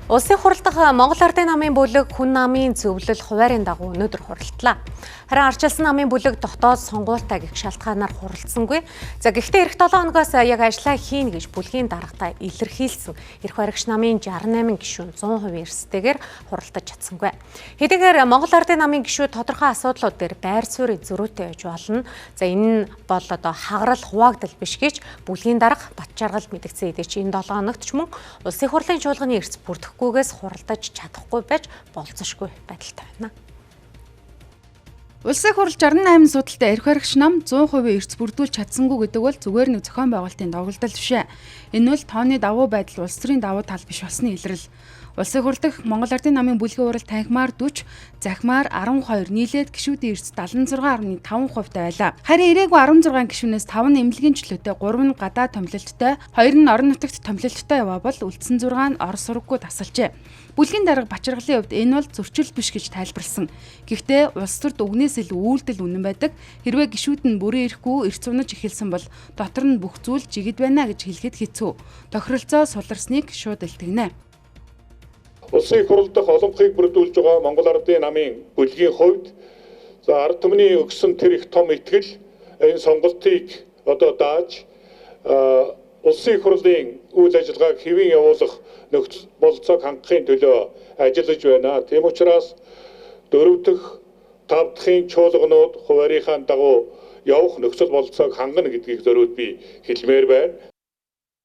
Улсын хурал дахь Монгол Ардын намын бүлэг хүн намын зөвлөл хуваарийн дагуу өнөөдөр хуралдлаа. Харин арчилсан намын бүлэг дотоод сонгуультай гэх шалтгаанаар хуралдсангүй. За, гэхдээ ирэх 7 хоногоос яг ажлаа хийнэ гэж бүлгийн даргатаа илэрхийлсэн. Эрх баригч намын 68 гишүүн 100% эрстэйгээр хуралдаж чадсангүй. Хэдийгээр Монгол Ардын намын гишүүд тодорхой асуудлууд дээр байр суурь зөрүүтэй байж болно. За, энэ нь бол одоо хагарал хуваагдал биш гэж бүлгийн дарга Батжаргал мэдгдсэн хэдий ч энэ 7 хоногт ч мөн Улсын хурлын чуулганы эрс бүрдэхгүйгээс хуралдаж чадахгүй байж болзошгүй байдалтай байна. Улсын хурал 68 судалтай эрх баригч нам 100% эрс бүрдүүлж чадсангүй гэдэг бол зүгээр нэг зохион байгуулалтын догдолдол биш ээ. Энэ бол тооны давуу байдал улс төрийн давуу тал биш болсны илрэл. Улсын хурал дахь Монгол Ардын намын бүлгийн хурал танхимаар 40, захимаар 12, нийлээд гишүүдийн эрс 76.5% та байлаа. Харин ирээгүй 16 гишүүнээс 5 нь эмнэлгийн чөлөөтэй, 3 нь гадаад томилолттой, 2 нь орон нутагт томилолттой яваа бол үлдсэн 6 нь Орос сураггүй тасалжээ. Бүлгийн дарга Бачаргалын хувьд энэ бол зөрчил биш гэж тайлбарласан. Гэхдээ улс төрд үгнээс илүү үйлдэл үнэн байдаг. Хэрвээ гишүүд нь бүрэн ирэхгүй эрс унаж эхэлсэн бол дотор нь бүх зүйл жигд байна гэж хэлэхэд хэцүү. Тохиролцоо суларсныг шууд илтгэнэ. Улсын их хурал дахь олонхыг бүрдүүлж байгаа Монгол Ардын намын бүлгийн хувьд, за, ард түмний өгсөн тэр их том итгэл, энэ сонголтыг одоо дааж улсын их хурлын үйл ажиллагааг хэвийн явуулах нөхцөл бололцоог хангахын төлөө ажиллаж байна. Тийм учраас дөрөв дэх, тав дахын чуулганууд хуваарийнхаа дагуу явах нөхцөл бололцоог хангана гэдгийг зориуд би хэлмээр байна.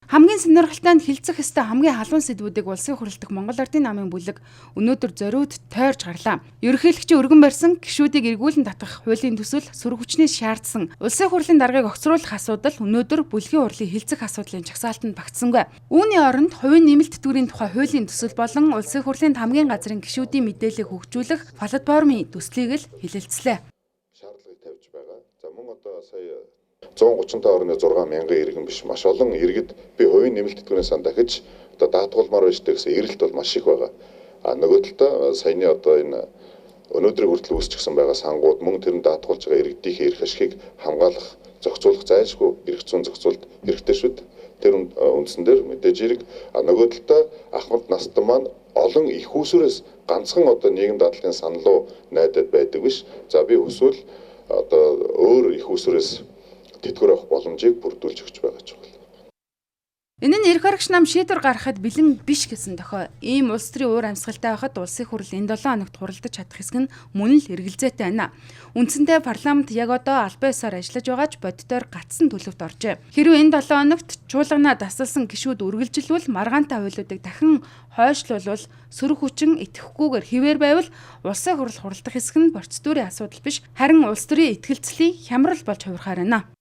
Хамгийн сонирхолтой нь хэлцэх ёстой хамгийн халуун сэдвүүдийг Улсын хурал дахь Монгол Ардын намын бүлэг өнөөдөр зориуд тойрж гарлаа. Ерөнхийлөгчийн өргөн барьсан гишүүдийг эргүүлэн татах хуулийн төсөл, сөрөг хүчнээс шаардсан Улсын хурлын даргаыг огцруулах асуудал өнөөдөр бүлгийн хурлын хэлцэх асуудлын жагсаалтанд багтсангүй. Үүний оронд хувийн нэмэлт тэтгэврийн тухай хуулийн төсөл болон Улсын хурлын хамгийн газрын гишүүдийн мэдээллийг хөгжүүлэх платформын төслийг л хэлэлцлээ. Шаардлагыг тавьж байгаа. За, мөн одоо сая 135.6 мянган иргэн биш, маш олон иргэд би хувийн нэмэлт тэтгэврийн сан дахиж одоо даатгуулмаар байж гэсэн эрэлт бол маш их байгаа. А нөгөө талдаа саяны одоо энэ өнөөдрийг хүртэл үүсчихсэн байгаа сангууд, мөн тэр нь даатгуулж байгаа иргэдийнхээ эрх ашигыг хамгаалах, зохицуулах зайлшгүй эрх зүйн зохицуулалт хэрэгтэй шүү дээ. Тэр үндсэн дээр мэдээж хэрэг, а нөгөө талдаа ахмад настан маань олон их усүрээс ганцхан одоо нийгэм дадлын сан руу найдаад байдаг биш. За, би хүсвэл одоо өөр их усүрээс тэтгэвэр авах боломжийг бүрдүүлж өгч байгаа чухал. Энэ нь эрх баригч нам шийдвэр гаргахад бэлэн биш гэсэн дохио. Ийм улс төрийн уур амьсгалтай байхад Улсын хурал энэ 7 хоногт хуралдаж чадах хэсэг нь мөн л эргэлзээтэй байна. Үндсэндээ парламент яг одоо албан ёсоор ажиллаж байгаа ч бодитоор гацсан төлөвт оржээ. Хэрвээ энэ 7 хоногт чуулганаа дасалсан гишүүд үргэлжилвэл, маргаантай хуулиудыг дахин хойшлуулвал, сөрөг хүчин итгэхгүйгээр хэвээр байвал Улсын хурал хуралдах хэсэг нь процедурын асуудал биш, харин улс төрийн итгэлцлийн хямрал болж хувирахаар байна.